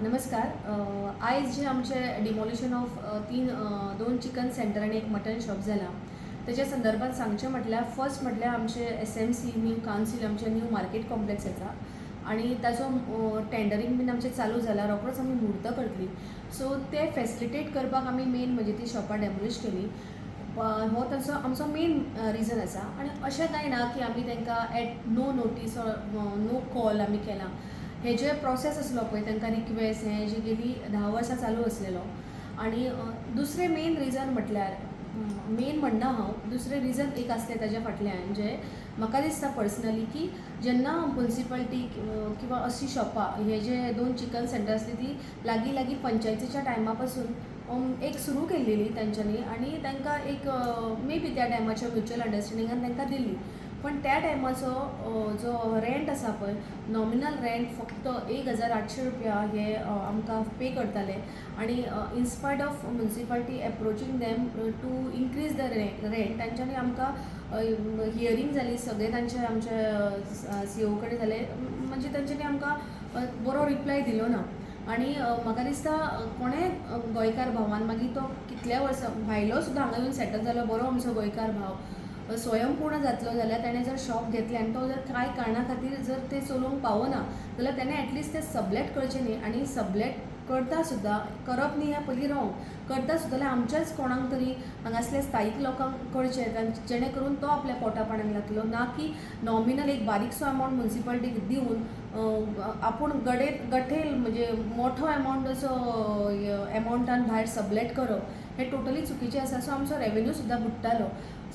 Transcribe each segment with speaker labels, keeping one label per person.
Speaker 1: नमस्कार. आयज जे आमचे डिमॉलिशन ऑफ तीन दोन चिकन सेंटर आनी एक मटन शॉप जाला, तेच्या संदर्भात सांगचें म्हटल्यार, फर्स्ट म्हटल्यार आमचे एसएमसी न्यू कावन्सील, आमचे न्यू मार्केट कॉम्प्लेक्स आसा आनी ताचो टेंडरींग बीन आमचें चालू जाला. रोखडोच आमी म्हूर्त करतली. सो ते फेसिलिटेट करपाक आमी मेन म्हणजे ती शॉपां डेमोलिश केली. हो ताचो आमचो मेन रिजन आसा. आनी अशें कांय ना की आमी तांकां at no notice or no call आमी केलां. हे जे प्रोसेस आसलो पळय, तांकां रिक्वेस्ट, हें जे गेली 10 वर्सां चालू आसलेलो. आनी दुसरें मेन रिजन म्हटल्यार, मेन म्हणना हांव, दुसरें रिजन एक आसलें ताज्या फाटल्यान, जें म्हाका दिसता पर्सनली की जेन्ना मुन्सिपाल्टी किंवा अशीं शॉपां, हे जे दोन चिकन सेंटर आसली, ती लागीं लागीं पंचायतीच्या टायमा पासून एक सुरू केल्लेली तांच्यांनी आनी तांकां एक मे बी त्या टायमाच्या म्युच्युअल अंडरस्टँडिंगान तांकां दिल्ली. पण त्या टायमाचो जो रेंट आसा पळय, नॉमिनल रेंट फक्त 1800 रुपया हे आमकां पे करताले. आनी in spite of municipality approaching them to increase the rent, तांच्यांनी आमकां हियरींग जाली, सगळे तांचे आमचे सीओ कडेन जाले, म्हणजे तांच्यांनी आमकां बरो रिप्लाय दिलो ना. आनी म्हाका दिसता कोणेय गोंयकार भावान, मागीर तो कितल्या वर्सां भायलो सुद्दां हांगा येवन सेटल जालो, बरो आमचो गोंयकार भाव स्वयंपूर्ण जातलो जाल्यार, तेणें जर शॉप घेतलें आनी तो जर कांय कारणा खातीर जर तें चलोवंक पावना जाल्यार तेणें एटलिस्ट तें सबलेट करचें न्ही. आनी सबलेट करता सुद्दां, करप न्ही हें पयलीं रोंग, करता सुद्दां जाल्यार आमच्याच कोणाक तरी हांगासल्या स्थायीक लोकांक करचें, जेणे करून तो आपल्या पोटा पाण्याक लागतलो, ना की नॉमिनल एक बारीकसो अमावंट मुन्सिपाल्टीक दिवन आपूण गडे गठेल, म्हणजे मोठो एमावंट असो एमावंटान भायर सबलेट करप हें टोटली चुकीचें आसा. सो आमचो रेवेन्यू सुद्दां बुडटालो.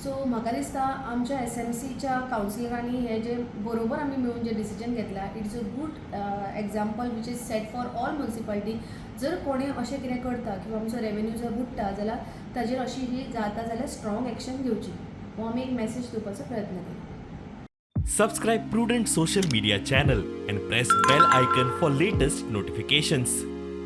Speaker 1: सो म्हाका दिसता आमच्या एसएमसीच्या कावन्सिलरांनी हे जे बरोबर आमी मेळून जे डिसिजन घेतला, it's a good example which is set for all municipality. जर कोणी अशें कितें करता किंवा आमचो रेवेन्यू जर बुडटा जाल्यार ताजेर अशी ही जाता जाल्यार स्ट्रॉंग एक्शन घेवची, हो आमी एक मॅसेज दिवपाचो प्रयत्न केला.
Speaker 2: Subscribe Prudent Social Media channel and press bell icon for latest notifications.